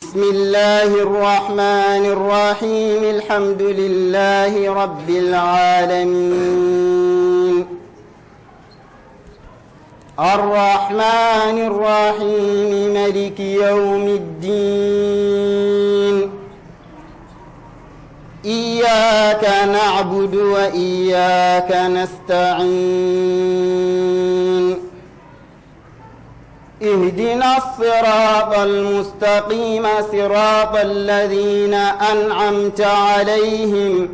بسم الله الرحمن الرحيم الحمد لله رب العالمين الرحمن الرحيم ملك يوم الدين إياك نعبد وإياك نستعين اهدنا الصراط المستقيم صراط الذين أنعمت عليهم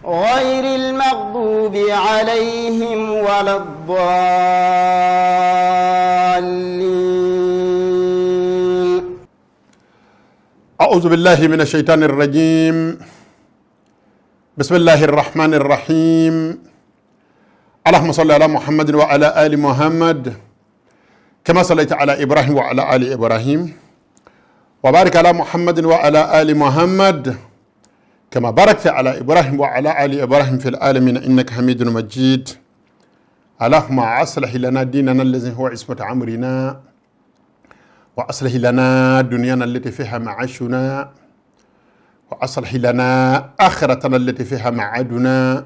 غير المغضوب عليهم ولا الضالين. أعوذ بالله من الشيطان الرجيم. بسم الله الرحمن الرحيم. اللهم صل على محمد وعلى آل محمد كما صليت على إبراهيم وعلى آل إبراهيم، وبارك على محمد وعلى آل محمد كما باركت على إبراهيم وعلى آل إبراهيم في العالمين إنك حميد مجيد. اللهم أصلح لنا ديننا الذي هو عصمة أمرنا، وأصلح لنا دنيانا التي فيها معاشنا، وأصلح لنا آخرتنا التي فيها معادنا،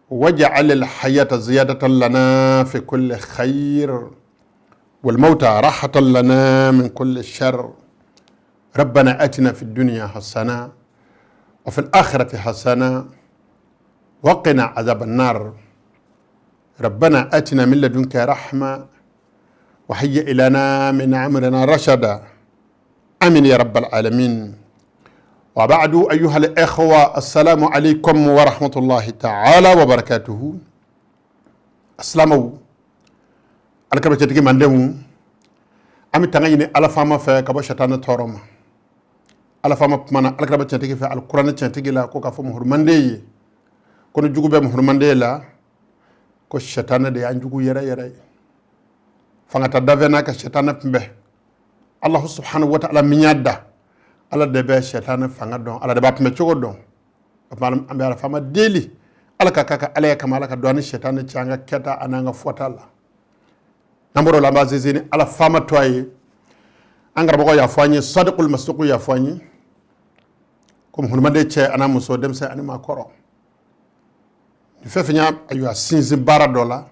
واجعل الحياة زيادة لنا في كل خير، والموت راحة لنا من كل شر. ربنا آتنا في الدنيا حسنة وفي الآخرة حسنة وقنا عذاب النار. ربنا آتنا من لدنك رحمة وهيئ لنا من أمرنا رشدا. آمين يا رب العالمين. وبعد، أيها الإخوة، السلام عليكم ورحمة الله تعالى وبركاته. السلام ala kaba cɛtigi mandenw, an bɛ tanga ɲini Ala faama fɛ ka bɔ sɛtanɛ tɔɔrɔ ma. Ala faama kumana alakiraba cɛtigi fɛ alikuranɛ cɛtigi la ko k'a fɔ muhurumanden ye ko ni jugu bɛ muhurumanden la, ko sɛtanɛ de y'an jugu yɛrɛ yɛrɛ ye. Fanga ta dafɛ n'a ka sɛtanɛ kunbɛn, Alahu subhanahu wa ta'ala min y'a da, Ala de bɛ sɛtanɛ fanga dɔn, Ala de b'a kunbɛ cogo dɔn. O tuma an bɛ Ala faama deli, Ala ka k'a ka Alaya kama, Ala ka don an ni sɛtanɛ cɛ an ka kɛta an'an ka fɔta la. N'an bɔr'o la, an b'a sinsin ni Ala faama tɔgɔ ye. An karamɔgɔ y'a fɔ an ye, sadiqul masuku y'a fɔ an ye ko muhurumanden cɛ an'a muso, denmisɛn ani maakɔrɔ, ni fɛn fɛn y'a ayiwa sinsin baara dɔ la,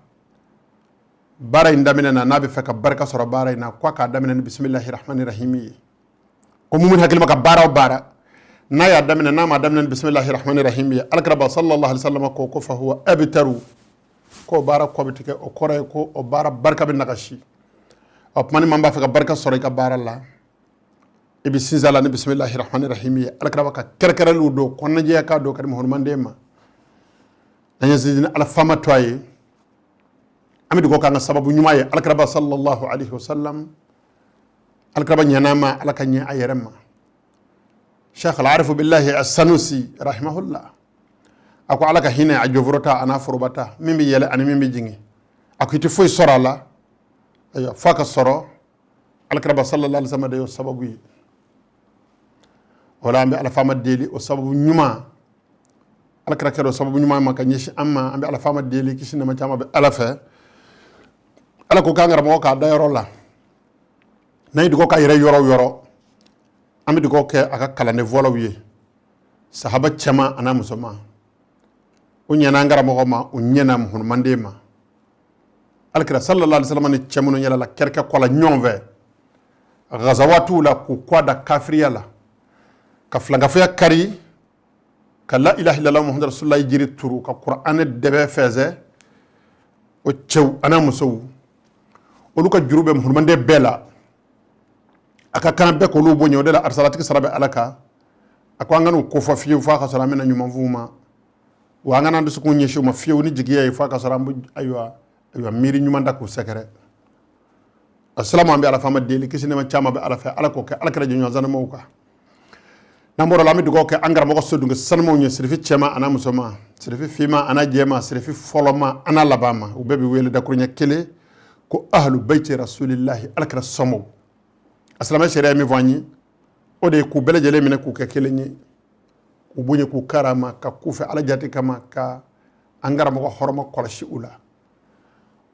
baara in daminɛ na, n'a bɛ fɛ ka barika sɔrɔ baara in na, ko a k'a daminɛ ni bisimilahi rahmani rahimi ye. Ko mumin hakili ma ka baara o baara, n'a y'a daminɛ, n'a ma daminɛ ni bisimilahi rahmani rahimi ye, alakiraba sallallahu alaihi wasallam ko fa huwa abtaru, k'o baara kɔ bɛ tigɛ. O kɔrɔ ye ko o baara barika bɛ nagasi. O tuma ni maa b'a fɛ ka barika sɔrɔ i ka baara la, i bɛ sinsin a la ni bisimilahi rahmani rahimi ye. Alakiraba ka kɛrɛkɛrɛliw don, kɔnɔnajɛya k'a don ka di muhurumanden ma. N'an ye sinsin Ala faama tɔgɔ ye, an bɛ dugawu k'an ka sababu ɲuman ye alakiraba sallallahu alaihi wasallam. Alakiraba ɲɛna ma, Ala ka ɲɛ a yɛrɛ ma. Sheikh Al-Arifu Billahi As-Sanusi rahimahullah a ko Ala ka hinɛ a jɔforota a n'a forobata, min bɛ yɛlɛ ani min bɛ jigin. A ko i tɛ foyi sɔrɔ a la, ayiwa, f'a ka sɔrɔ alakiraba sallallahu alaihi wasallam de y'o sababu ye. O la an bɛ Ala faama deli, o sababu ɲuman alakira kɛra o sababu ɲuman ma ka ɲɛsin an ma. An bɛ Ala faama deli, kisi nɛɛma caman bɛ Ala fɛ. Ala ko k'an karamɔgɔ k'a da yɔrɔ la, n'an ye dugawu k'a yɛrɛ yɔrɔ o yɔrɔ, an bɛ dugawu kɛ a ka kalanden fɔlɔw ye, sahaba cɛman an'a musoman. O ɲɛna an karamɔgɔ ma, o ɲɛna muhurumanden ma. Alakira sallallahu alaihi wasallam ni cɛ minnu yɛlɛla kɛrɛkɛ kɔ la ɲɔgɔn fɛ gazawatiw la, k'u kɔ da kafiriya la, ka filankafoya kari, ka la ilaha illallah muhammadu rasulullah jiri turu, ka kuranɛ dɛbɛ fɛnsɛ, o cɛw an'a musow, olu ka juru bɛ muhurumanden bɛɛ la. A ka kan bɛɛ k'olu bonya. O de la arisalatigi sara bɛ Ala kan. A ko an ka n'u kofɔ fiyewu f'a ka sɔrɔ an bɛna ɲuman f'u ma, wa an kana dusukun ɲɛsin u ma fiyewu ni jigiya ye f'a ka sɔrɔ an bɛ ayiwa miiri ɲuman da k'u sɛgɛrɛ. Asilamu, an bɛ Ala faama deli, kisi nɛɛma caman bɛ Ala fɛ, Ala k'o kɛ Ala kɛra jɔɲɔgɔn sanumaw kan. N'an bɔra la, an bɛ dugawu kɛ an karamɔgɔ sodunkɛ sanumaw ye, sirifi cɛman an'a musoman, sirifi finman an'a jɛman, sirifi fɔlɔma an'a labanma. U bɛɛ bɛ wele dakuruɲɛ kelen ko ahlu bayti rasulillahi, Ala kɛra sɔmɔw. A silamɛ sariya ye min fɔ an ye, o de ye k'u bɛɛ lajɛlen minɛ k'u kɛ kelen ye, k'u bonya, k'u karama, ka k'u fɛ Ala jate kama, ka an karamɔgɔ hɔrɔma kɔlɔsi u la.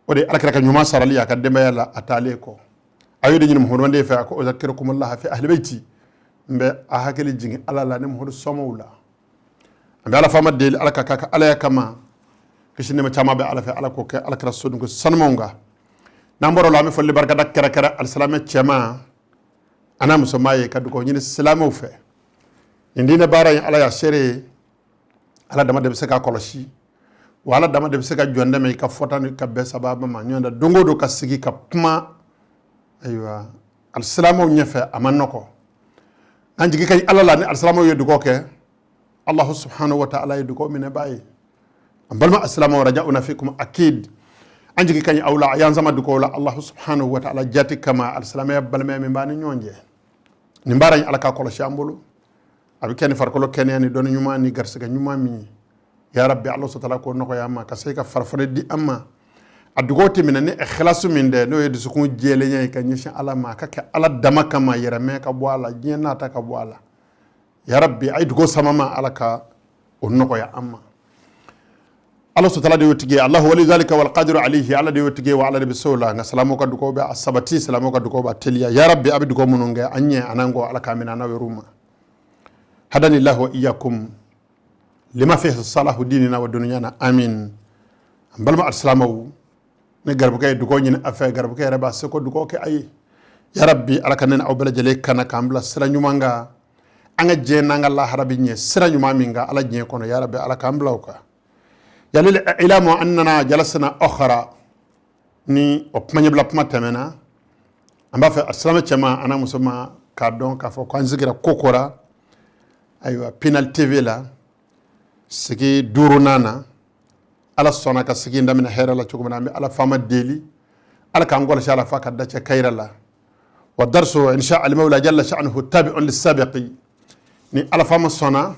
O de ye Ala kɛra ka ɲuman sarali a ka denbaya la a taalen kɔ. A y'o de ɲini Muhamadu fɛ, a ko uzakkirukumullaha fi ahli baiti, n bɛ a hakili jigin Ala la ni Muhamadu somɔgɔw la. An bɛ Ala faama deli, Ala ka k'a ka Alaya kama, kisi nɛɛma caman bɛ Ala fɛ, Ala k'o kɛ Ala kira sodenko sanumanw kan. N'an bɔra o la, an bɛ foli barikada kɛrɛkɛrɛ alisilamɛ cɛman a n'a musoman ye, ka dugawu ɲini silamɛw fɛ. Nin diinɛ baara in, Ala y'a seere ye, Ala dama de bɛ se k'a kɔlɔsi, wa Ala dama de bɛ se ka jɔn dɛmɛ i ka fɔta ni ka bɛn sababa ma. Ɲɔgɔn tɛ don o don ka sigi ka kuma, ayiwa, alisilamɛw ɲɛfɛ, a man nɔgɔ. An jigi ka ɲi Ala la. Ni alisilamɛw ye dugawu kɛ, Allahu subhanahu wa ta'ala ye dugawu minɛbaa ye. An balima alisilamɛw, raja'una fikum akid, an jigi ka ɲi aw la, a y'an sama dugawu la Allahu subhanahu wa ta'ala jati kama, alisilamɛya balimaya min b'an ni ɲɔgɔn cɛ. Nin baara in, Ala k'a kɔlɔsi an bolo. A bɛ kɛ ni farikolo kɛnɛya ni dɔnni ɲuman ni garisɛgɛ ɲuman min ye, ya rabbi, Ala sɔtala k'o nɔgɔya an ma, ka se ka farifoni di an ma. A dugawu tɛ minɛ ni ikhlasu min dɛ, n'o ye dusukun jɛlenya ye ka ɲɛsin Ala ma, a ka kɛ Ala dama kama, yɛrɛmɛ ka bɔ a la, diɲɛ nata ka bɔ a la. Ya rabbi, a ye dugawu sama ma, Ala ka o nɔgɔya an ma. Ala sɔtala de y'o tigi ye, Allahu wali zalika wal qadiru alayhi, Ala de y'o tigi ye, wa Ala de bɛ se o la. Nka silamɛw ka dugawu bɛ a sabati, silamɛw ka dugawu b'a teliya. Ya rabbi, a bɛ dugawu minnu kɛ an ɲɛ an'an kɔ, Ala k'a minɛ an n'aw yɛrɛw ma. Hadani lahu wa iyyakum lima fihi salahu dinina wa dunyana, amin. An balima alisilamɛw, ni garibukɛ ye dugawu ɲini a fɛ, garibukɛ yɛrɛ b'a seko dugawu kɛ a ye. Ya rabbi, Ala ka ne ni aw bɛɛ lajɛlen kana k'an bila sira ɲuman kan, an ka diɲɛ n'an ka lahara bɛ ɲɛ sira ɲuman min kan Ala diɲɛ kɔnɔ. Ya rabbi, Ala k'an bila o kan. Yalil ilamu annana jalasna ukhra, ni o kuma ɲɛbila kuma tɛmɛna, an b'a fɛ silamɛ cɛman an'a musoman k'a dɔn k'a fɔ k'an sigira ko kora, ayiwa, Pinal TV la, sigi duurunan na. Ala sɔnna ka sigi in daminɛ hɛrɛ la cogo min na, an bɛ Ala faama deli, Ala k'an kɔlɔsi a la f'a ka dacɛ kayira la. Wa darsu insha al-mawla jalla sha'nuhu tabi'un lis-sabiqi, ni Ala faama sɔnna,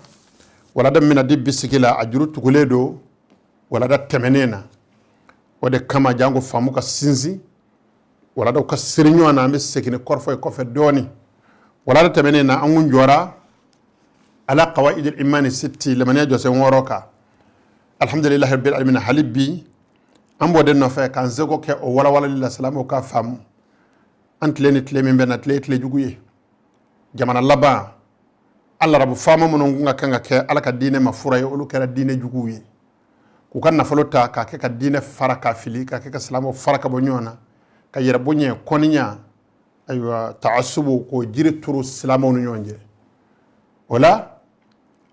walada min di bi sigi la, a juru tugulen don walada tɛmɛnen na. O de kama, janko faamu ka sinsin, waladaw ka siri ɲɔgɔn na, an bɛ segin ni kɔrɔfɔ ye kɔfɛ dɔɔni. Walada tɛmɛnen na, an kun jɔra ala qawaid al-imani sitti, limaniya jɔsen 6 kan. Alhamdulillahi rabbil alamin, hali bi an b'o de nɔfɛ k'an seko kɛ o walawalali la, silamɛw ka faamu. An tile ni tile min bɛ na, tile ye tile jugu ye. Jamana laban, alarabu faama minnu kun ka kan ka kɛ Ala ka diinɛ ma fura ye, olu kɛra diinɛ juguw ye, k'u ka nafolo ta k'a kɛ ka diinɛ fara k'a fili, k'a kɛ ka silamɛw fara ka bɔ ɲɔgɔn na, ka yɛrɛ bonya, kɔniya, ayiwa, taasubu, k'o jiri turu silamɛw ni ɲɔgɔn cɛ. O la,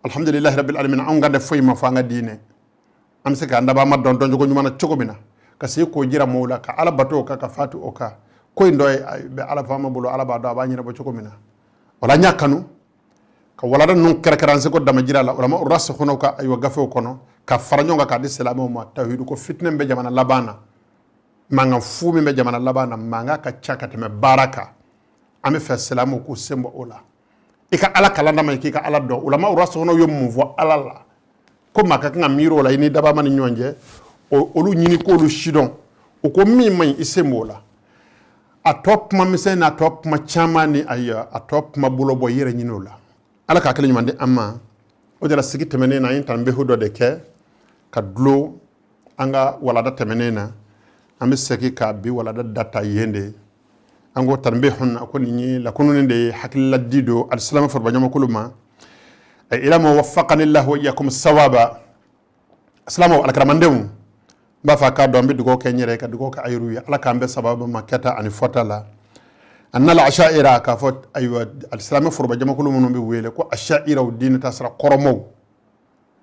alhamdulillahi rabbil alamin, anw ka tɛ foyi ma fɔ an ka diinɛ. An bɛ se k'an dabaa ma dɔn dɔncogo ɲuman na cogo min na, ka se k'o jira mɔgɔw la, ka Ala bato o kan, ka fatu o kan. Ko in dɔ bɛ Ala faama bolo, Ala b'a dɔn a b'a ɲɛnabɔ cogo min na. O la, n y'a kanu ka walada ninnu kɛrɛkɛrɛ an seko damajira la, ulama rasikhuna ka, ayiwa, gafew kɔnɔ, ka fara ɲɔgɔn kan k'a di silamɛw ma. Tawhidu ko fitinɛ bɛ jamana laban na, mankan fu min bɛ jamana laban na, mankan ka ca ka tɛmɛ baara kan. An bɛ fɛ silamɛw k'u sen bɔ o la. I ka Ala kalan dama, k'i ka Ala dɔn. Ulama rasikhuna ye mun fɔ Ala la ko maa ka kan ka miiri o la i ni dabama ni ɲɔgɔn cɛ, olu ɲini k'olu sidɔn. O ko min man ɲi, i sen b'o la. A tɔ kuma misɛn n'a tɔ kuma caman ni, ayiwa, a tɔ kuma bolo bɔ, i yɛrɛ ɲini o la. Ala k'a kelen ɲuman di an ma. O de la, sigi tɛmɛnen na, an ye tanbihu dɔ de kɛ ka dulon an ka walada tɛmɛnen na. An bɛ segin ka bi walada data yen de. An ko tanbihun, ko nin ye lakununi de ye, hakililadi don alisilamɛ forobaɲamakulu ma. Ila ma waffaqani llahu wa iyyakum sawaba. Silamɛw, alakaramandenw, n b'a fɔ a k'a dɔn, an bɛ dugawu kɛ n yɛrɛ ye, ka dugawu kɛ a yɛrɛw ye, Ala k'an bɛɛ sababu ma kɛta ani fɔta la. A nala ashaira, k'a fɔ, ayiwa, alisilamɛ forobajamakulu minnu bɛ wele ko ashairaw, diinɛ taasira kɔrɔmaw,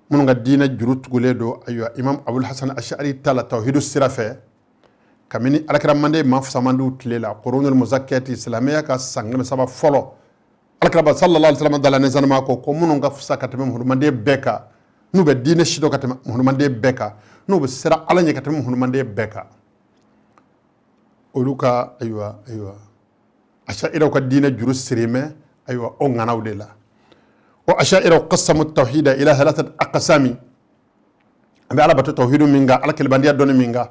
minnu ka diinɛ juru tugulen don, ayiwa, imam Abul Hasan Ashari ta la tawhidu sira fɛ, kabini alakira manden maa fisamandiw tile la, qurunul muzakkati, silamɛya ka san 300 fɔlɔ, alakira sallallahu alaihi wasallam dala ni sanuma ko minnu ka fisa ka tɛmɛ muhammaden bɛɛ kan, n'u bɛ diinɛ sidɔn ka tɛmɛ muhammaden bɛɛ kan, n'u bɛ siran Ala ɲɛ ka tɛmɛ muhammaden bɛɛ kan, olu ka, ayiwa, ashairaw ka diinɛ juru sirimɛ, ayiwa, o ŋanaw de la. O ashairaw qasamu tawhida ila thalathat aqsami. An bɛ Ala bato tawhidu min kan, Ala kelebandiya dɔnni min kan,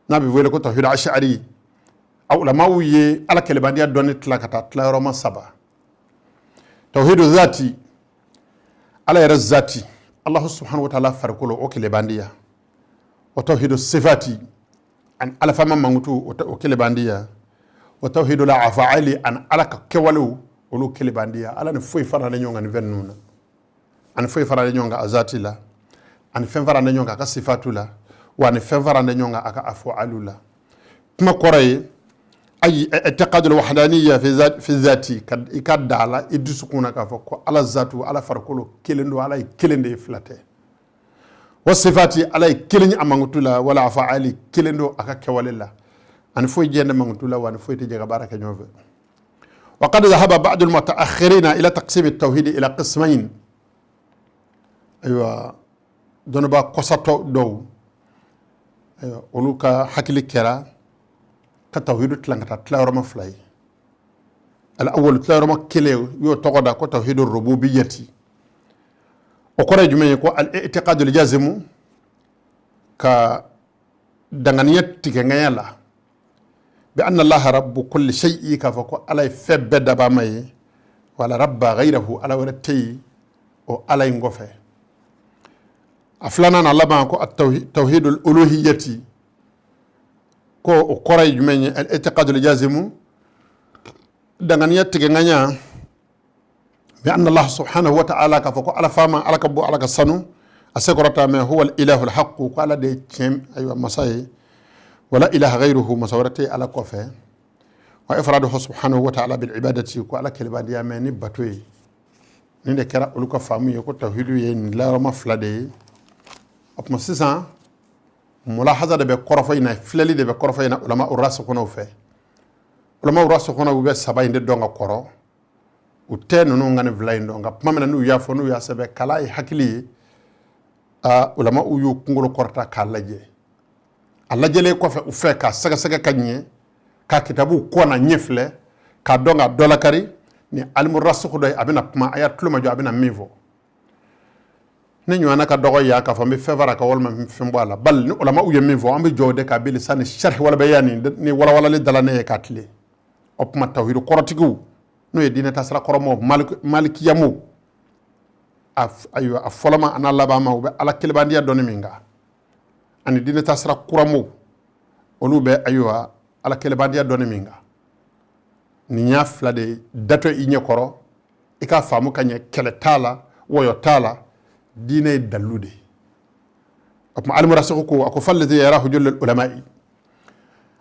n'a bɛ wele ko tawhidu ashari, a ulamaw ye Ala kelebandiya dɔnni tila ka taa tilayɔrɔma saba. Tawhidu zati, Ala yɛrɛ zati, Allahu subhanahu wa ta'ala farikolo, o kelebandiya. Wa tawhidu sifati, ani Ala fama mankutu, o kelebandiya. Wa tawhidul af'ali, ani Ala ka kɛwalew olu kelebandiya. Ala ni foyi faralen ɲɔgɔn kan nin fɛn ninnu na, ani foyi faralen ɲɔgɔn kan a zati la, ani fɛn faralen ɲɔgɔn kan a ka sifatu la, wa ani fɛn faralen ɲɔgɔn kan a ka afu'alu la. Kuma kɔrɔ ye ayi i'tiqadul wahdaniyya fi zati, ka i ka da la i dusukun na k'a fɔ ko Ala zatu, Ala farikolo kelen don, Ala ye kelen de ye, fila tɛ. Wa sifati, Ala ye kelen ye a mankutu la, wala af'ali, kelen don a ka kɛwale la, ani foyi jɛ tɛ mankutu la, wa ani foyi tɛ jɛ ka baara kɛ ɲɔgɔn fɛ. Wa qad dhahaba ba'du al-mutaakhirina ila taqsim at-tawhid ila qismayn. Ayiwa, dɔnnibaa kɔsatɔ dɔw, ayiwa, olu ka hakili kɛra ka tawhidu tilan ka taa tilayɔrɔma fila ye. Al-awwal, tilayɔrɔma kelen, u y'o tɔgɔ da ko tawhidu rububiyyati. O kɔrɔ ye jumɛn ye? Ko al-i'tiqadul jazimu, ka danganiya tigɛ ŋaya la, bi anna Allaha rabbu kulli shay'i, k'a fɔ ko Ala ye fɛn bɛɛ dabaa ma ye, wala rabba ghayrahu, Ala wɛrɛ tɛ yen o Ala in kɔfɛ. A filanan na laban ko tawhidul uluhiyyati, ko o kɔrɔ ye jumɛn ye? Al-i'tiqadul jazimu, danganiya tigɛ ŋaya, bi anna Allah subhanahu wa ta'ala, k'a fɔ ko Ala faama, Ala ka bon, Ala ka sanu, a se kɔrɔta mɛ, huwa al-ilahu al-haqq, ko Ala de ye tiɲɛ, ayiwa, masa ye, wala ilaha ghayruhu, masa wɛrɛ tɛ Ala kɔfɛ. Wa ifraduhu subhanahu wa ta'ala bil ibadati, ko Ala kelebadiya mɛ ni bato ye. Nin de kɛra olu ka faamu ye ko tawhidu ye nin tilayɔrɔma fila de ye. O tuma sisan mulahaza de bɛ kɔrɔfɔ in na, filɛli de bɛ kɔrɔfɔ in na ulama rasikhunaw fɛ. Ulama rasikhunaw bɛ saba in de dɔn ka kɔrɔ, u tɛ ninnu ka nin fila in dɔn. Nka tuma min na n'u y'a fɔ, n'u y'a sɛbɛn, kala ye hakili ye, ulama u y'u kunkolo kɔrɔta k'a lajɛ. A lajɛlen kɔfɛ u fɛ k'a sɛgɛsɛgɛ ka ɲɛ, k'a kitabu kɔ na ɲɛ filɛ, k'a dɔn k'a dɔ lakari. Ni alimu rasikhu dɔ ye, a bɛna kuma, a y'a tulo majɔ a bɛna min fɔ. Ne ɲɔgɔnna ka dɔgɔ yan k'a fɔ n bɛ fɛn fara kan walima n bɛ fɛn bɔ a la, bali ni ulama u ye min fɔ, an bɛ jɔ o de kan bilisani sharhi wala bayani ni walawalali dala ne ye k'a tilen. O tuma tawhidu kɔrɔtigiw, n'o ye diinɛ taasira kɔrɔmaw, malikiyamu, ayiwa, a fɔlɔma a n'a laban ma, u bɛ Ala kelebandiya dɔnni min kan, ani diinɛ taasira kuramow, olu bɛ, ayiwa, Ala kelebandiya dɔnni min kan, nin y'a fila de datɔ i ɲɛ kɔrɔ, i k'a faamu ka ɲɛ. Kɛlɛ t'a la, wɔyɔ t'a la, diinɛ ye dalilu de ye. O tuma alimu rasikhu ko, a ko fallazi yarahu jullul ulama'i,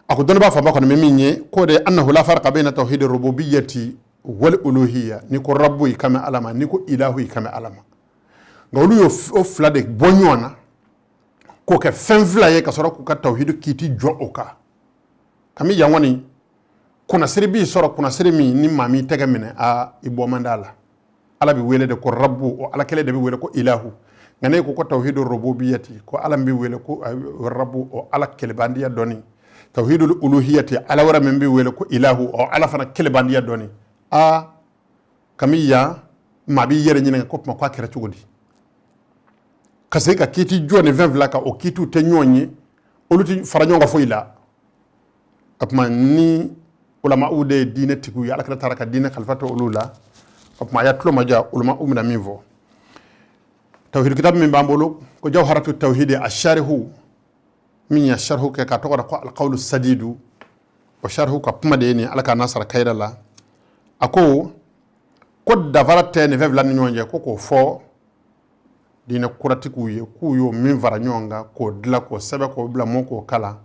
a ko dɔnnibaa fanba kɔni bɛ min ye, k'o de annahu la farqa bayna tawhidi rububiyyati wal uluhiyya. N'i ko rabbu, i kan bɛ Ala ma, n'i ko ilahu, i kan bɛ Ala ma. Nka olu y'o fila de bɔ ɲɔgɔn na k'o kɛ fɛn fila ye, ka sɔrɔ k'u ka tawhidu kiiti jɔ o kan. Kami yan kɔni kunnasiri b'i sɔrɔ, kunnasiri min ni maa m'i tɛgɛ minɛ, a i bɔ man d'a la. Ala bɛ wele de ko rabbu, o Ala kelen de bɛ wele ko ilahu. Nka n'e ko ko tawhidu rububiyati, ko Ala min bɛ wele ko rabbu, o Ala kelebandiya dɔnni, tawhidul uluhiyati, Ala wɛrɛ min bɛ wele ko ilahu, o Ala fana kelebandiya dɔnni, a kami yan maa b'i yɛrɛ ɲininka ko tuma ko a kɛra cogo di ka se ka kiiti jɔ nin fɛn fila kan? O kiitiw tɛ ɲɔgɔn ye, olu tɛ fara ɲɔgɔn kan foyi la. O tuma ni ulama'u de ye diinɛ tigiw ye, Ala kira taara ka diinɛ kalifa to olu la. O tuma a y'a tulo majɔ ulama'u bɛna min fɔ. Tawhid kitabu min b'an bolo ko jawharatu tawhidi, a sharihu min ye sharihu kɛ k'a tɔgɔ da ko alqawlu sadidu, o sharihu ka kuma de ye nin. Ala k'a n'a sara kayira la. A ko ko dafara tɛ nin fɛn fila ni ɲɔgɔn cɛ, ko k'o fɔ diinɛ kuratigiw ye k'u y'o min fara ɲɔgɔn kan k'o dilan, k'o sɛbɛn, k'o bila mɔɔ k'o kalan,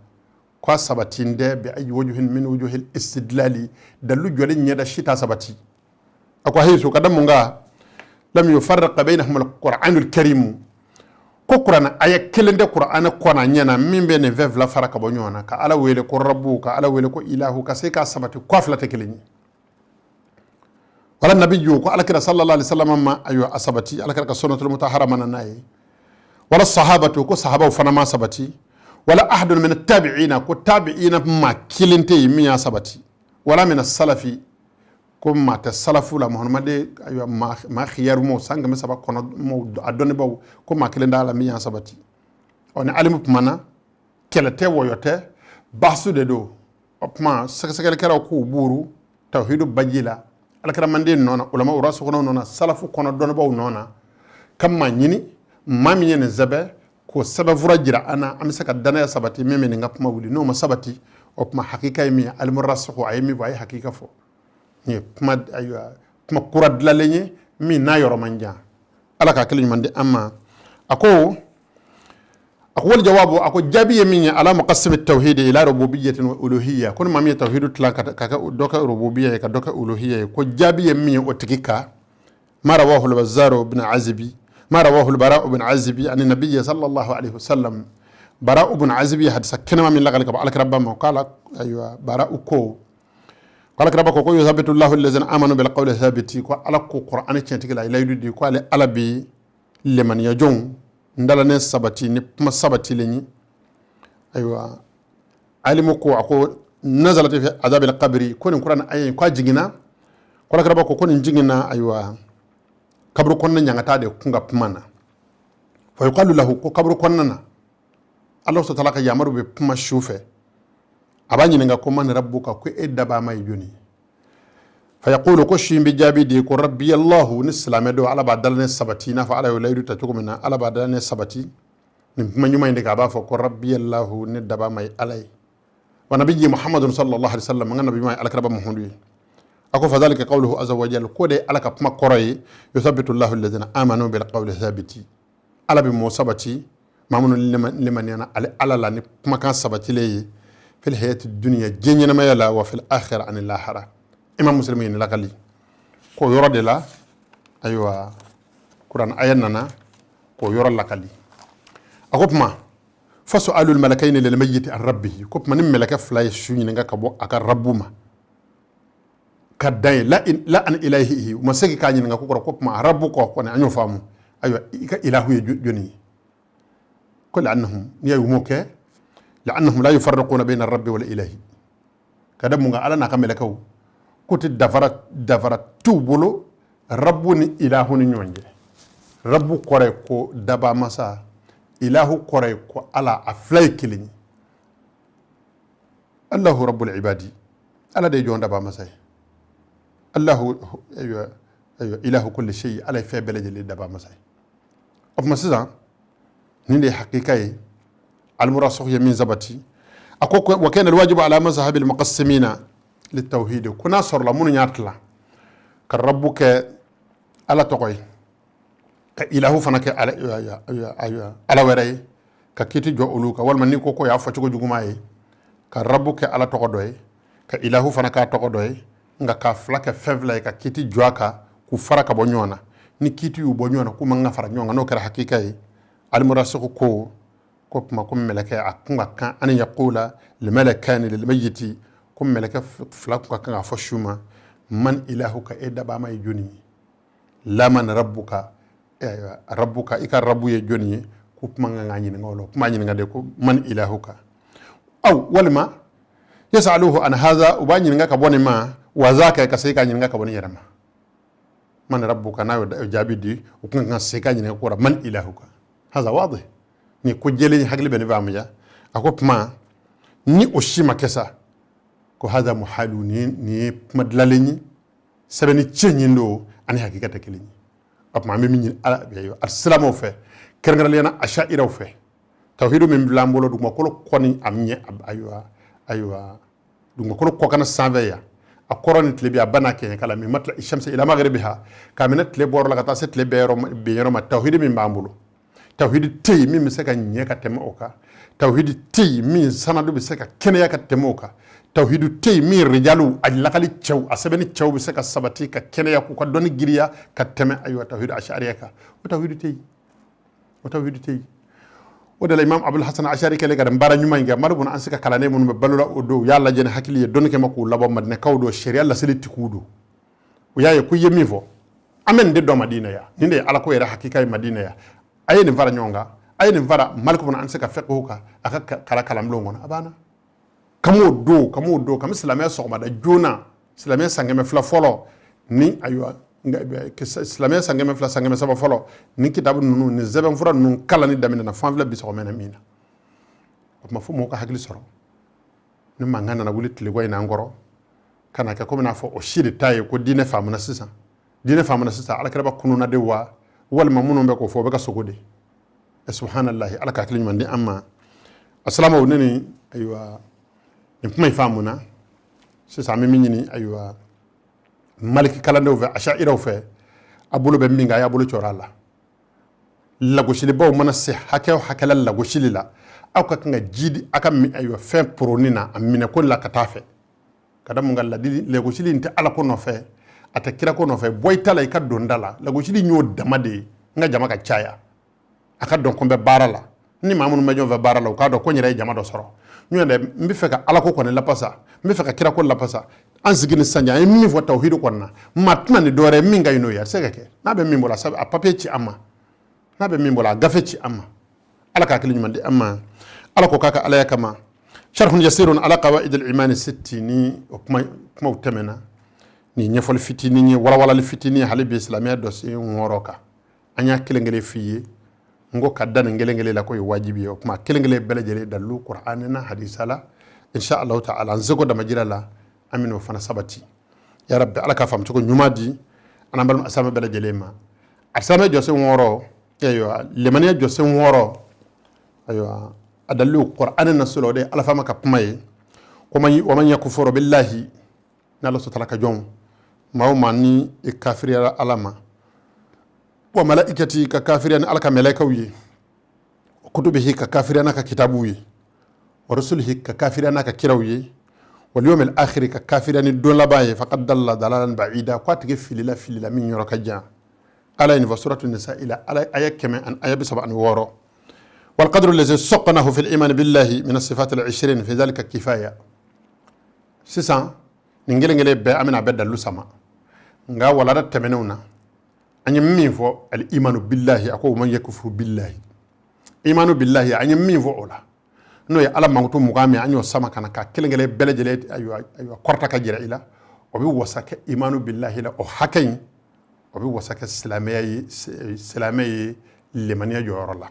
k'a sabati tɛ bi ayi wujuhin min wujuhil istidlali, dalilu jɔlen ɲɛda si t'a sabati. A ko hayisu, ka da mun kan? Lam yufarriq bainahum alquranul karim, ko kuranɛ aya kelen tɛ kuranɛ kɔnɔ ɲɛ na min bɛ nin fɛn fila fara ka bɔ ɲɔgɔn na, ka Ala wele ko rabu, ka Ala wele ko ilahu, ka se k'a sabati ko a fila tɛ kelen ye. Wala nabiyu, ko Alakira sallallahu alaihi wasallam ma, ayiwa, a sabati, Alakira ka sunnatul mutahhara mana n'a ye. Wala sahabatu, ko sahabaw fana ma sabati. Wala ahadun min tabi'ina, ko tabi'ina maa kelen tɛ yen min y'a sabati. Wala min salafi, ko maa tɛ salafu la, muhammadu, ayiwa, maa khiyaru mɔw, san 300 kɔnɔ mɔw, a dɔnnibaw, ko maa kelen t'a la min y'a sabati. Ɔ ni alimu kumana, kɛlɛ tɛ, wɔyɔ tɛ, basu de don. O tuma sɛgɛsɛgɛlikɛlaw k'u buuru tawhidu baji la Alakira manden nɔ na, ulama rasikhunaw nɔ na, salafu kɔnɔ dɔnnibaw nɔ na, ka maa ɲini, maa min ye nin sɛbɛn, k'o sɛbɛnfura jira an na, an bɛ se ka danaya sabati min bɛ nin ka kuma wuli. N'o ma sabati, O tuma hakika ye min ye, alimurasiko a ye min fɔ, a ye hakika fɔ. Nin ye kuma, ayiwa, kuma kura dilanlen ye min n'a yɔrɔ man jan. Ala ka hakili ɲuman di an ma. A ko wal jawabu, a ko jaabi ye min ye, ala muqassimi tawhidi ila rububiyyatin wa uluhiyya, ko ni maa min ye tawhidu tilan ka kɛ dɔ kɛ rububiyya ye, ka dɔ kɛ uluhiyya ye, ko jaabi ye min ye o tigi ka ma rawahu al-bazzaru ibn azibi, ma rawahu al-bara ibn azibi an nabiyyi sallallahu alaihi wasallam. Bara ibn azibi hadisa kɛnɛma min lakali ka bɔ alakira ba ma, k'ala, ayiwa, bara ko alakira ba ko yuthabbitu llahu allazina amanu bil qawli thabiti, ko Ala ko Qur'ani tiɲɛtigi la, a ye layidu di ko ale Ala bi lemaniya jɔnw ndalanen sabati ni kuma sabatilen ye. Ayiwa, alimu ko, a ko nazalat fi azabil qabri, ko nin Qur'an aye ko a jiginna, ko alakira ba ko nin jiginna, ayiwa, kaburu kɔnɔna ɲangata de kun ka kuma na. Fa yuqalu lahu, ko kaburu kɔnɔna na, Ala ta'ala ka yamaru bɛ kuma su fɛ, a b'a ɲininka ko man rabbuka, ko e dabaa ma ye jɔni? Fa yaqulu, ko su in bɛ jaabi di ko rabbi Allahu. Ni silamɛ don, Ala b'a dalanen sabati, i n'a fɔ Ala y'o layidu ta cogo min na, Ala b'a dalanen sabati nin kuma ɲuman in de kan. A b'a fɔ ko rabbi Allahu, ne dabaa ma ye Ala ye, wa nabiyyi Muhammadun sallallahu alaihi wasallam, n ka nabi ɲuman ye alakiraba Muhamadu ye. A ko fadhalika qawluhu azza wa jalla, ko de Ala ka kuma kɔrɔ ye yuthabbitu Allahu alladhina amanu bil qawli thabiti, Ala bɛ mɔɔ sabati, maa minnu limaniyana ale Ala la ni kumakan sabatilen ye, fil hayati dunya, diɲɛ ɲɛnamaya la, wa fil akhirah, ani lahara. Imam Muslim ye nin lakali k'o yɔrɔ de la. Ayiwa, Kuran aya nana k'o yɔrɔ lakali. A ko tuma fa su'alul malakayni lil mayyiti an rabbihi, ko tuma ni mɛlɛkɛ fila ye su ɲininka ka bɔ a ka rabbu ma ka dan ye, la an ilahihi, u ma segin k'a ɲininka ko kɔrɔ, ko tuma rabbu kɔ kɔni an y'o faamu, ayiwa, i ka ilahu ye jɔni ye? Ko la'annahum, n'i y'u m'o kɛ, la'annahum la yufarriquna bayna rabbi wal ilahi, ka da mun kan? Ala n'a ka mɛlɛkɛw ko tɛ dafara t'u bolo rabbu ni ilahu ni ɲɔgɔn cɛ. Rabbu kɔrɔ ye ko daba masa, ilahu kɔrɔ ye ko Ala, a fila ye kelen ye. Allahu rabbul ibadi, Ala de ye jɔn daba masa ye. Allahu, ayiwa, ilahu kulli shay, Ala ye fɛn bɛɛ lajɛlen daba masa ye. O tuma sisan nin de ye hakika ye, almurasakh ye min sabati. A ko wa kana alwajibu ala mazhabil muqassimina litawhid, ko n'a sɔrɔla minnu y'a tila ka rabbu kɛ Ala tɔgɔ ye, ka ilahu fana kɛ ala, ayiwa, ala wɛrɛ ye, ka kiti jɔ olu kan, walima n'i ko y'a fɔ cogo juguman ye, ka rabbu kɛ Ala tɔgɔ dɔ ye, ka ilahu fana k'a tɔgɔ dɔ ye, nka k'a fila kɛ fɛn fila ye, ka kiti jɔ a kan k'u fara ka bɔ ɲɔgɔn na, ni kiti y'u bɔ ɲɔgɔn na, k'u man ka fara ɲɔgɔn kan, n'o kɛra hakika ye. Alimurasoko ko kuma ko mɛlɛkɛ a kun ka kan an yaqula limalakani lilmayiti, ko mɛlɛkɛ fila kun ka kan k'a fɔ su ma man ilahuka, e dabama ye jɔni ye? Laman rabbuka, rabbuka, i ka rabbu ye jɔni ye? Ko kuma kan k'a ɲininka o la, kuma ɲininka de ko man ilahuka, aw walima yasaluhu an hadha, u b'a ɲininka ka bɔ nin ma, wa zaka, ka se k'a ɲininka ka bɔ nin yɛrɛ ma, man rabbuka, n'a y'o jaabi di, u kun kan se k'a ɲininka ko man ilahuka. Hadha wadih, ni ko jɛlen hakili bɛ ne faamuya. A ko kuma ni o si ma kɛ sa, ko hadha muhalu, ni ye kuma dilanlen ye, sɛbɛnni cɛ ɲin don ani hakika tɛ kelen ye. O tuma an bɛ min ɲini Ala alisilamɛw fɛ, kɛrɛnkɛrɛnnenya la ashairaw fɛ, tawhidu min bila an bolo dugumakolo kɔni a ɲɛ, ayiwa, dugumakolo kɔkanna sanfɛ yan, a kɔrɔ ni tile bi, a ba n'a kɛɲɛ kala min matla shamsi ila maghribiha, k'a minɛ tile bɔyɔrɔ la ka taa se tile bɛɛ yɔrɔ ma, tawhidi min b'an bolo, tawhidi tɛ yen min bɛ se ka ɲɛ ka tɛmɛ o kan, tawhidi tɛ yen min sanadu bɛ se ka kɛnɛya ka tɛmɛ o kan, tawhidu tɛ yen min rijalu, a lakali cɛw, a sɛbɛnni cɛw bɛ se ka sabati ka kɛnɛya k'u ka dɔnni giriya ka tɛmɛ, ayiwa, tawhidu ashariya kan. O tawhidu tɛ yen, o tawhidu tɛ yen. O de la Imam Abul Hasan Ashari kɛlen ka nin baara ɲuman in kɛ, mali bɔn an se ka kalanden minnu bɛ balola o don, u y'a lajɛ ni hakili ye, dɔnni kɛ ma k'u labɔ, Madinɛkaw don, sariya laseli tigiw don, u y'a ye ko i ye min fɔ, an bɛ nin de dɔn Madina yan, nin de ye Ala ko yɛrɛ hakika ye Madina yan. A ye nin fara ɲɔgɔn kan, a ye nin fara Malik kɔnɔ, an tɛ se ka fiqh kan, a ka kala kalanbulon kɔnɔ, a banna. Kam'o don kami silamɛya sɔgɔmada joona, silamɛya san 200 fɔlɔ ni, ayiwa, silamɛya san 200, san 300 fɔlɔ, ni kitabu ninnu ni sɛbɛnfura ninnu kalanni daminɛna fan filɛ bi sɔgɔmɛ na min na. O tuma fo mɔgɔw ka hakili sɔrɔ, ni mankan nana wuli tilekɔ in na an kɔrɔ ka na kɛ komi n'a fɔ o si de ta ye ko diinɛ faamuna sisan, diinɛ faamuna sisan, alakiraba kununa de wa, walima minnu bɛ k'o fɔ o bɛ ka sogo de. Subhanallahi, Ala ka hakili ɲuman di an ma. Asalamaw ne ni, ayiwa. Nin kuma in faamuna. Sisan an bɛ min ɲini, ayiwa, maliki kalandenw fɛ, ashairaw fɛ, a bolo bɛ min kan, a y'a bolo cɔrɔ a la. Lagosilibaw mana se hakɛ o hakɛ la lagosili la, aw ka kan ka ji di a ka, ayiwa, fɛn poroni na, a minɛ ko la ka taa fɛ. Ka da mun kan? Ladili lagosili in tɛ Ala ko nɔfɛ, a tɛ kira ko nɔfɛ. Bɔ i ta la, i ka don da la. Lagosili y'o dama de ye. N ka jama ka caya, a ka dɔn ko n bɛ baara la. Ni maa minnu bɛ ɲɔgɔn fɛ baara la, u k'a dɔn ko n yɛrɛ ye jama dɔ sɔrɔ. Ɲɔgɔn dɛ, n bɛ fɛ ka Ala ko kɔni lapasa, n bɛ fɛ ka kira ko lapasa. An sigi ni sisan cɛ, an ye min fɔ tawhidu kɔni na, maa tɛna ni dɔwɛrɛ ye min ka ɲi n'o ye. A tɛ se ka kɛ. N'a bɛ min bolo, a papiye ci an ma. N'a bɛ min bolo, a gafe ci an ma. Ala ka hakili ɲuman di an ma. Ala ko k'a ka alaya kama. Sharhun yasirun ala qawaid al-iman sitti, ni o kuma kumaw tɛmɛna, ni ɲɛfɔli fitinin ye, walawalali fitinin ye hali bi silamɛya jɔsen 6 kan. An y'a kelen kelen f'i ye. N ko ka da nin kelen kelen la k'o ye wajibi ye. O kuma kelen kelen bɛɛ lajɛlen dalilu Qur'an na, hadisa la, insha Allah ta'ala, an seko damajira la, an bɛn'o fana sabati. Ya rabbi, Ala ka faamucogo ɲuman di an balima silamɛ bɛɛ lajɛlen ma. A silamɛ jɔsen 6, ayiwa, limaniya jɔsen 6, ayiwa, a dalilu Qur'an na sura, o de ye Ala faama ka kuma ye ko wa man yakfuru billahi, n'Ala sɔtala ka jɔn maa o maa ni i kafiriyara Ala ma, wa malaikati, ka kafiriya ni Ala ka mɛlɛkɛw ye, wa kutubihi, ka kafiriya n'a ka kitabuw ye, wa rusulihi, ka kafiriya n'a ka kiraw ye, wal yawmil akhiri, ka kafiriya ni don laban ye, faqad dalla dalalan ba'ida, ko a tigi filila, filila min yɔrɔ ka jan. Ala ye nin fɔ suratu nisa ila ala aya 136. والقدر الذي سقناه في الإيمان بالله من الصفات 20 في ذلك كفاية. Sisan nin kelen kelen bɛɛ, an bɛna a bɛɛ dalilu sama. Nka walada tɛmɛnenw na, an ye min fɔ al imanu billahi, a ko man yakfuru billahi, imanu billahi, an ye min fɔ o la, n'o ye Ala mankutu 20 min, an y'o sama ka na ka kelen kelen bɛɛ lajɛlen, ayiwa, ayiwa, kɔrɔta ka jira i la. O bɛ wasa kɛ imanu billahi la. O hakɛ in, o bɛ wasa kɛ silamɛya ye, silamɛ ye limaniya jɔyɔrɔ la.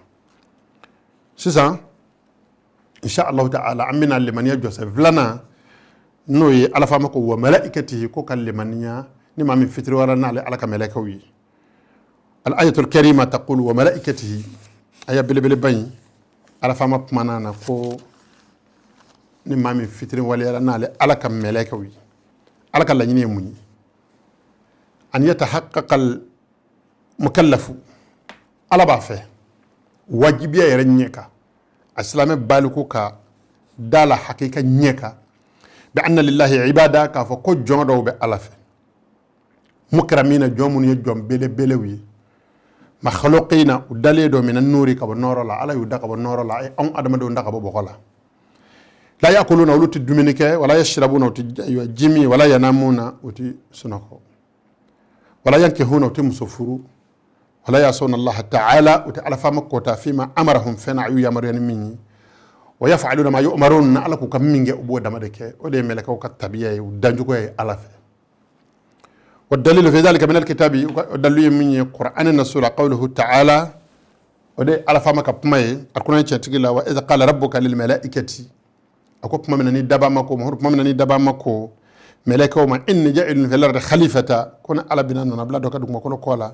Sisan, insha Allah ta'ala, an bɛna limaniya jɔsen filanan, n'o ye Ala faama ko wa malaikatihi, ko ka limaniya ni maa min fitiriwara n'ale Ala ka mɛlɛkɛw ye. Al ayatul karima taqulu wa malaikatihi, aya belebeleba in, Ala faama kumana na ko ni maa min fitiri waleyara n'ale Ala ka mɛlɛkɛw ye. Ala ka laɲini ye mun ye? An yatahaqqaqa al mukallafu, Ala b'a fɛ wajibiya yɛrɛ ɲɛ kan, a silamɛ baliku ka da la hakika ɲɛ kan, bi anna lillahi ibada, k'a fɔ ko jɔn dɔw bɛ Ala fɛ, mukramina, jɔn minnu ye jɔn belebelew ye, makhluqina, u dalen dɔ, mina nuri, ka bɔ nɔɔrɔ la. Ala y'u da ka bɔ nɔɔrɔ la, anw adamadenw da ka bɔ bɔgɔ la. La yakuluna, olu tɛ dumuni kɛ, wala yashrabuna, u tɛ ji min, wala yanamuna, u tɛ sunɔgɔ, wala yankihuna, u tɛ muso furu, wala yasuna Allah ta'ala, u tɛ Ala faama kota, fima amarahum, fɛn na a y'u yamaruya ni min ye, wa yaf'aluna ma yu'marun, na Ala k'u ka min kɛ, u b'o dama de kɛ. O de ye mɛlɛkɛw ka tabiya ye, u dancogo ye Ala fɛ. Wa dalilu fi dhalika min alkitabi, dalilu ye min ye Qur'an na sura, qawluhu ta'ala, o de Ala faama ka kuma ye alkuranɛ tiɲɛtigi la, wa idh qala rabbuka lil malaikati, a ko tuma min na ni daba ma ko, tuma min na ni daba ma ko mɛlɛkɛw ma, inni ja'ilun fil ardi khalifata, ko ni Ala bɛna nɔnabila dɔ ka dugumakolo kɔ la.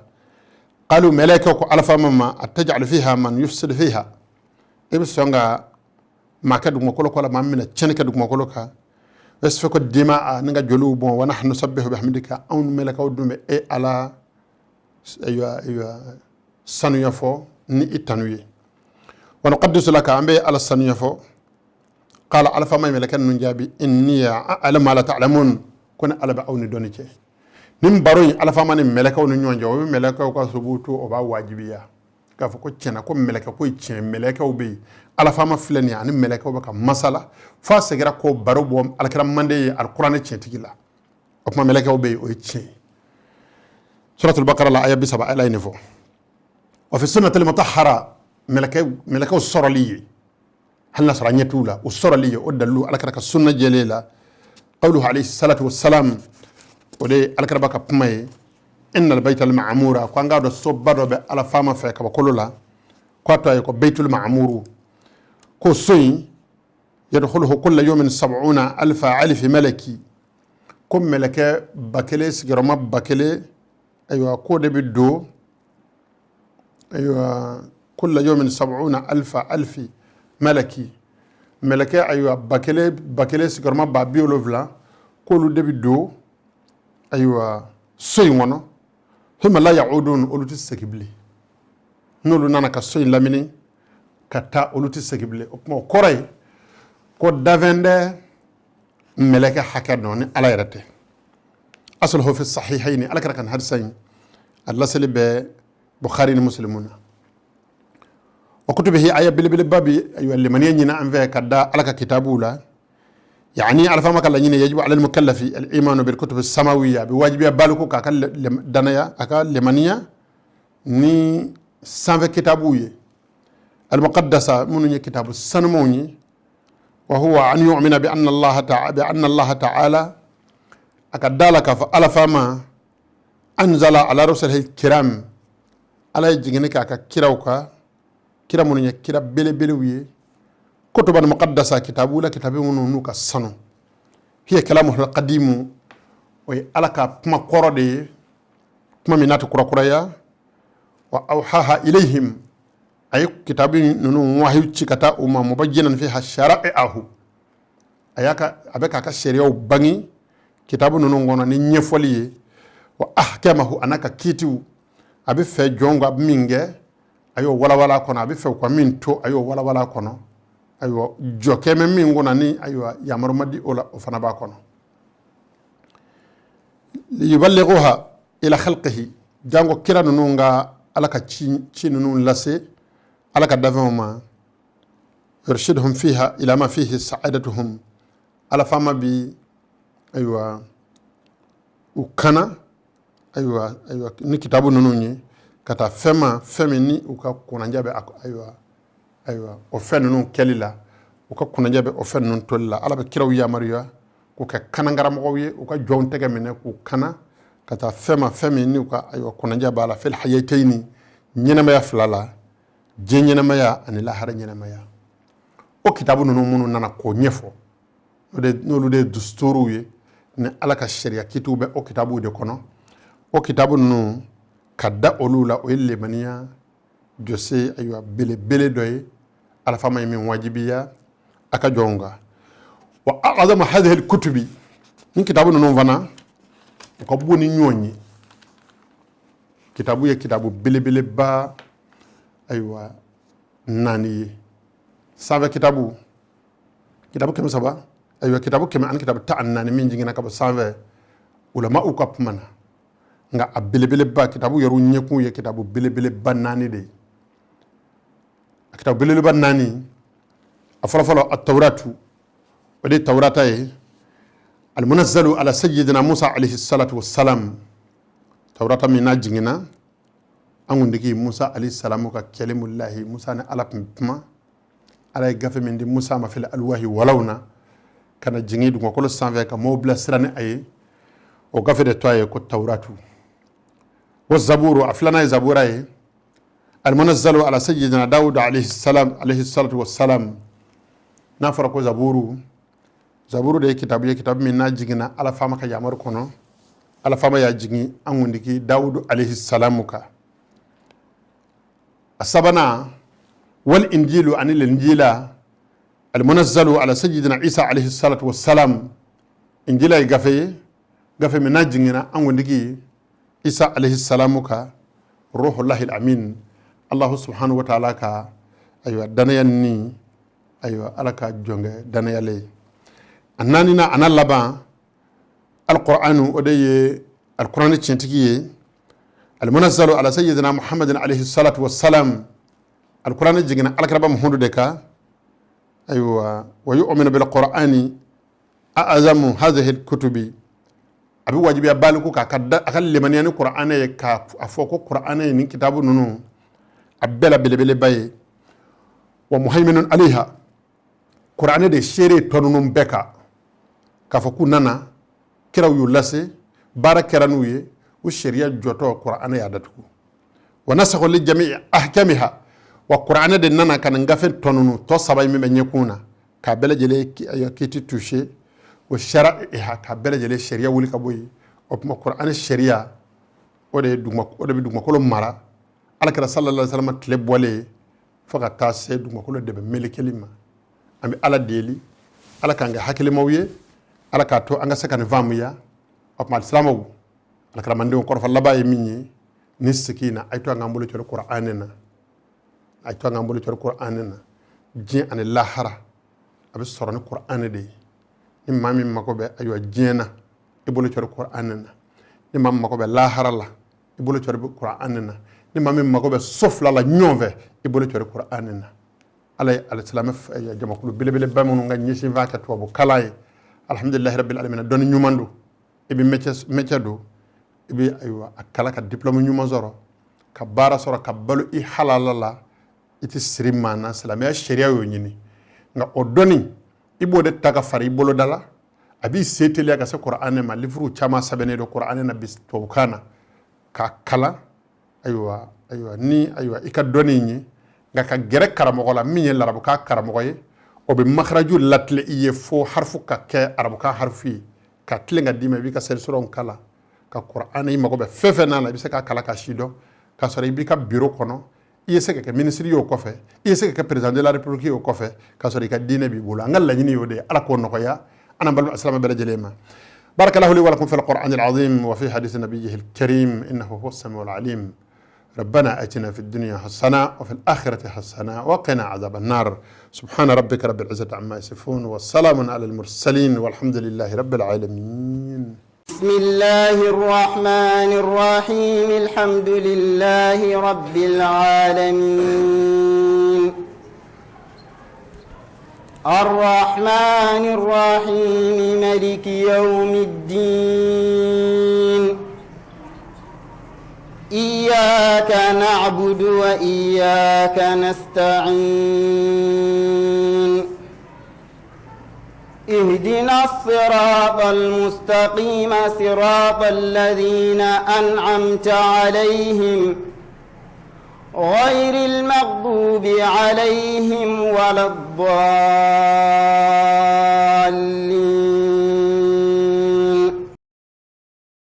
Qalu, mɛlɛkɛw ko Ala faama ma, ataj'alu fiha man yufsidu fiha, e bɛ sɔn ka maa kɛ dugumakolo kɔ la, maa min bɛna tiɲɛni kɛ dugumakolo kan, yasfiku dima'a, ni ka joliw bɔn, wa nahnu nusabbihu bihamdika, anw mɛlɛkɛw dun bɛ e Ala, ayiwa, ayiwa, sanuya fɔ ni i tanu ye, wa nuqaddisu laka, an bɛ Ala sanuya fɔ. Qala, Ala faama ye mɛlɛkɛ ninnu jaabi, inni a'lamu ma la ta'lamun, ko ni Ala bɛ aw ni dɔnni cɛ. Nin baro in, Ala faama ni mɛlɛkɛw ni ɲɔgɔn cɛ, o bɛ mɛlɛkɛw ka subutu, o b'a wajibiya k'a fɔ ko tiɲɛna ko mɛlɛkɛ ko ye tiɲɛ, mɛlɛkɛw bɛ yen. Ala faama filɛ nin ye, ani mɛlɛkɛw bɛ ka masala f'a seginna k'o baro bɔ alakira mande ye alikuranɛ tiɲɛtigi la. O tuma mɛlɛkɛw bɛ yen, o ye tiɲɛ ye. Suratul bakara la, aya 30, Ala ye nin fɔ. Wa fi sunnatil mutahhara, mɛlɛkɛw sɔrɔli ye, hali n'a sɔrɔ an ɲɛ t'u la, o sɔrɔli ye, o dalilu alakira ka sunna jɛlen la, qawluhu alayhi salatu wassalam, o de ye alakiraba ka kuma ye, innal baytal ma'mura, ko an k'a dɔn soba dɔ bɛ Ala faama fɛ kabakolo la, ko a tɔ ye ko baytul ma'muru, ko so in, yadkhuluhu kulla yawmin sab'una alfa alfi malaki, ko mɛlɛkɛ 1000 sigiyɔrɔma 1000, ayiwa, k'o de bɛ don, ayiwa, kulla yawmin sab'una alfa alfi malaki, Mɛlɛkɛ ayiwa 1000 sigiyɔrɔma 70000, k'olu de bɛ don ayiwa so in kɔnɔ. Thumma la yaudun, olu tɛ segin bilen. N'olu nana ka so in lamini ka taa, olu tɛ segin bilen. O tuma, o kɔrɔ ye ko danfɛn tɛ mɛlɛkɛ hakɛ dɔn ni Ala yɛrɛ tɛ. Asluhu fi sahihayni, Ala kira ka hadisa in a laseli bɛ Bukhari ni Muslimu na. Wa kutubihi, aya belebeleba bi ayiwa limaniya ɲini an fɛ ka da Ala ka kitabuw la. Yani Ala faama ka laɲini, yajibu ala almukallafi al-imanu bil kutubi samawiya, bi wajibiya baliku k'a ka danaya, a ka limaniya ni sanfɛ kitabuw ye, almuqaddasa, minnu ye kitabu sanumanw ye. Wa huwa an yu'mina bi anna Allah ta'ala, bi anna Allah ta'ala, a ka da la k'a fɔ Ala faama, anzala ala rusulihi kiram, Ala ye jiginni kɛ a ka kiraw kan, kira minnu ye kira belebelew ye, kutuban muqaddasa, kitabu la, kitabu minnu n'u ka sanu, hiya kalamuhu alqadimu, o ye Ala ka kuma kɔrɔ de ye, kuma min n'a tɛ kurakuraya. Wa awhaha ilayhim, a ye kitabu ninnu wahiyu ci ka taa u ma, mubayyinan fiha shara'i'ahu, a y'a ka a bɛ k'a ka sariyaw bange kitabu ninnu kɔnɔ ni ɲɛfɔli ye, wa ahkamahu, a n'a ka kiitiw, a bɛ fɛ jɔn ka min kɛ, a y'o walawala kɔnɔ, a bɛ fɛ u ka min to, a y'o walawala kɔnɔ. Ayiwa, jɔ kɛmɛ min kɔnɔ ni ayiwa yamaru ma di o la, o fana b'a kɔnɔ. Liyuballighuha ila khalqihi, jango kira ninnu ka Ala ka ci ninnu lase Ala ka dafɛnw ma. Yurshidhum fiha ila ma fihi sa'adatuhum, Ala faama bi ayiwa u kana ayiwa ni kitabu ninnu ye ka taa fɛn ma, fɛn min ni u ka kunnandiya bɛ ayiwa o fɛn ninnu kɛli la, u ka kunnandiya bɛ o fɛn ninnu toli la. Ala bɛ kiraw yamaruya k'u kɛ kanankaramɔgɔw ye, u ka jɔnw tɛgɛ minɛ k'u kana ka taa fɛn ma, fɛn min ni u ka ayiwa kunnandiya b'a la, fil hayatayni, ɲɛnamaya fila la, diɲɛ ɲɛnamaya ani lahara ɲɛnamaya. O kitabu ninnu minnu nana k'o ɲɛfɔ, n'olu de ye dusturuw ye, ni Ala ka sariya kitiw bɛ o kitabuw de kɔnɔ. O kitabu ninnu ka da olu la, o ye lemaniya jɔse ayiwa belebele dɔ ye, Ala faama ye min wajibiya a ka jɔnw kan. Wa a'zamu hadhihi al-kutubi, ni kitabu ninnu fana u ka bon ni ɲɔgɔn ye, kitabu ye kitabu belebeleba ayiwa naani ye. Sanfɛ kitabu, kitabu 300, ayiwa kitabu 114 min jiginna ka bɔ sanfɛ, ulama'u ka kuma na, nka a belebeleba kitabu yɛrɛ ɲɛkun ye kitabu belebeleba naani de ye. A kitabu belebeleba naani, a fɔlɔfɔlɔ, at-tawratu, o de ye tawrata ye, almunazzalu ala sayyidina Musa alayhi salatu wassalam, tawrata min n'a jiginna an kuntigi Musa alayhi salamu ka kɛlɛmulahi, Musa ni Ala tun kuma, Ala ye gafe min di Musa ma fil alwahi walaw na ka na jigin dugumakolo sanfɛ ka mɔgɔw bilasira ni a ye, o gafe de tɔgɔ ye ko tawratu. Wa zaburu, a filanan ye zabura ye, almunazzalu ala sayyidina Dawud alayhi salam, alayhi salatu wassalam. N'a fɔra ko zaburu, zaburu de ye kitabu ye, kitabu min n'a jiginna Ala faama ka yamaru kɔnɔ, Ala faama y'a jigin an kuntigi Dawudu alayhi salamu kan. A sabanan, wal injilu, ani linjila, almunazzalu ala sayyidina Isa alayhi salatu wassalam. Injila ye gafe ye, gafe min n'a jiginna an kuntigi Isa alayhi salamu kan, ruhullahi amin, Allahu subhanahu wa ta'ala ka ayiwa danaya ni ayiwa Ala ka jɔnkɛ danayalen ye. A naaninan, a n'a laban, alqur'anu, o de ye alqur'ani tiɲɛtigi ye, almunazzalu ala sayyidina Muhammadin alayhi salatu wassalam. Alqur'ani jiginna alakiraba Muhammadu de kan. Ayiwa, wa yu'minu bil qur'ani a'zamu hadhihi alkutubi, a bɛ wajibiya baliku k'a ka a ka limaniya ni qur'anɛ ye, k'a fɔ ko qur'anɛ ye nin kitabu ninnu a bɛɛ la belebeleba ye. Wa muhaiminun alayha, qur'anɛ de seere tɔ ninnu bɛɛ kan, k'a fɔ k'u nana, kiraw y'u lase, baara kɛra n'u ye, u sariya jɔtɔ, qur'anɛ y'a datugu. Wa nasakha li jami'i ahkamiha, wa qur'anɛ de nana ka nin gafe tɔ ninnu tɔ saba in min bɛ ɲɛkun na, k'a bɛɛ lajɛlen kiti touché, wa shara'iha, k'a bɛɛ lajɛlen sariya wuli ka bɔ yen. O tuma, qur'anɛ sariya, o de ye duguma, o de bɛ dugumakolo mara, Alakira sallallahu alaihi wasallam tile bɔlen fo ka taa se dugumakolo de bɛ melekeli ma. An bɛ Ala deli, Ala k'an kɛ hakilimaw ye, Ala k'a to an ka se ka nin faamuya. O tuma alisilamɛw, alakaramandenw, kɔrɔfɔ laban ye min ye ni sigi in na, a ye to an k'an bolo cɔri Kuranɛ na, a ye to an k'an bolo cɔri Kuranɛ na. Diɲɛ ani lahara a bɛ sɔrɔ ni Kuranɛ de ye. Ni maa min mako bɛ ayiwa diɲɛ na, i bolo cɔri Kuranɛ na. Ni maa min mako bɛ lahara la, i bolo cɔri Kuranɛ na. Ni maa min mako bɛ so fila la ɲɔgɔn fɛ, i bolo cɔri Kuranɛ na. Ala ye alisilamɛ jamakulu belebeleba minnu ka ɲɛsinfan kɛ tubabu kalan ye, alhamdulilahi rabbil alamin, dɔnni ɲuman don, i bɛ métier don, i bɛ ayiwa a kalan ka diplôme ɲuman sɔrɔ, ka baara sɔrɔ, ka balo i halala la, i tɛ siri maa na. Silamɛya sariya y'o ɲini, nka o dɔnni i b'o de ta ka fara i boloda la, a b'i se teliya ka se Kuranɛ ma. Livre caman sɛbɛnnen don Kuranɛ na bi tubabukan na k'a kalan. Ayiwa ni ayiwa i ka dɔnni ye, nka ka gɛrɛ karamɔgɔ la min ye larabukan karamɔgɔ ye, o bɛ makaraju latile i ye fo harifu ka kɛ arabukan harifu ye, ka tilen ka d'i ma. I b'i ka selisɔrɔw kalan ka Kuranɛ, i mago bɛ fɛn fɛn n'a la, i bɛ se k'a kalan ka si dɔn, k'a sɔrɔ i b'i ka biro kɔnɔ. I ye se ka kɛ minisiri ye o kɔfɛ, i ye se ka kɛ président de la république ye o kɔfɛ, k'a sɔrɔ i ka diinɛ b'i bolo. An ka laɲini y'o de ye. Ala k'o nɔgɔya an n'an balima silamɛ bɛɛ lajɛlen ma. بارك الله لي ولكم في القرآن العظيم وفي حديث نبيه الكريم، إنه هو السميع العليم. ربنا آتنا في الدنيا حسنة وفي الآخرة حسنة وقنا عذاب النار. سبحان ربك رب العزة عما يصفون، والسلام على المرسلين، والحمد لله رب العالمين. بسم الله الرحمن الرحيم. الحمد لله رب العالمين. الرحمن الرحيم. ملك يوم الدين. إياك نعبد وإياك نستعين. اهدنا الصراط المستقيم، صراط الذين أنعمت عليهم غير المغضوب عليهم ولا الضالين.